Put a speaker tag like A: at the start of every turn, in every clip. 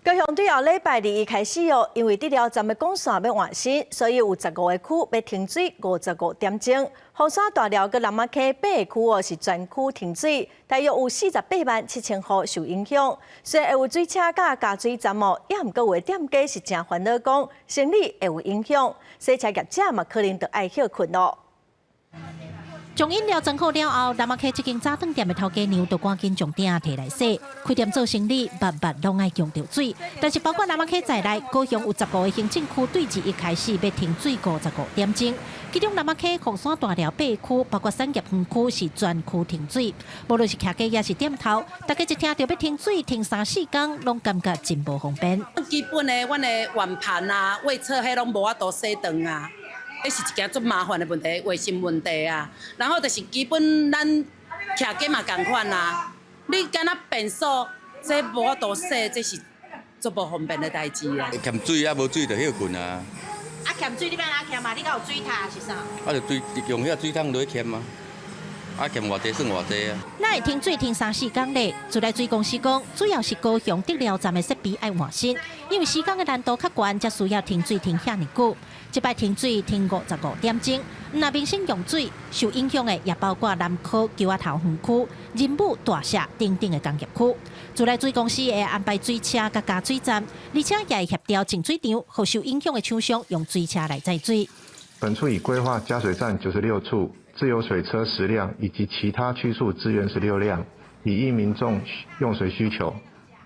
A: 高雄對後禮拜二開始哦，因為竹寮站的管線欲換新，所以有十五个區欲停水五十五點鐘。鳳山大寮佮南仔坑八个區哦是全區停水，大約有四十八萬七千戶受影響。雖然會有水車佮加水站哦，也毋過有的店家是誠煩惱，講生理會有影響，洗車業者嘛可能著愛歇睏囉。
B: 將飲料裝好了後，南仔坑這間早頓店的頭家娘就趕緊將鼎提來洗。開店做生理，物物攏愛用著水。但是包括南仔坑在內，高雄有十五个行政區對二一開始欲停水五十五點鐘。其中南仔坑、鳳山大寮八區，包括產業園區是全區停水。無論是徛家抑是店頭，大家一聽著欲停水停三四工，攏感覺真無方便。
C: 基本的，阮的碗盤啊、衛廁彼攏無法度洗頓啊。彼是一件足麻煩的問題，衛生問題啊。然後就是基本咱徛家嘛仝款啊，你敢若便所這無法度洗，這是足無方便的代誌啊。
D: 欠水啊，無水就歇睏啊。
B: 啊，欠水你欲按怎欠啊？你敢有水塔是啥？
D: 啊，就水用遐水桶落去欠啊。啊，欠偌濟算偌濟啊。
B: 哪會停水停三四工咧？自來水公司講，主要是高雄竹寮站的設備愛換新，因為施工的難度較懸，才需要停水停遐爾久。這擺停水停五十五點鐘，若民生用水受影響的，也包括南科、橋仔頭園區、仁武、大社等等的工業區。自來水公司會安排水車佮加水站，而且也會協調淨水廠，予受影響的廠商用水車來載水。
E: 本處已規劃加水站96處，自有水車10輛以及其他區處支援16輛，以應民眾用水需求。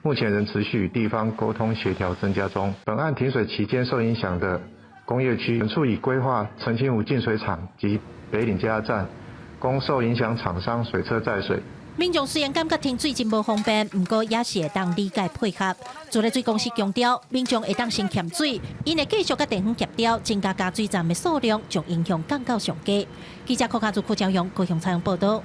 E: 目前仍持續與地方溝通協調增加中。本案停水期間受影響的工業區，本處已規劃澄清湖淨水廠及北嶺加壓站，供受影響廠商水車載水。
B: 民眾雖然感覺停水真無方便，毋過也是會當理解配合。自來水公司強調，民眾會當先欠水，𪜶會繼續佮地方協調，增加加水站的數量，將影響降到上低。記者柯家祖、柯昭勇高雄採訪報道。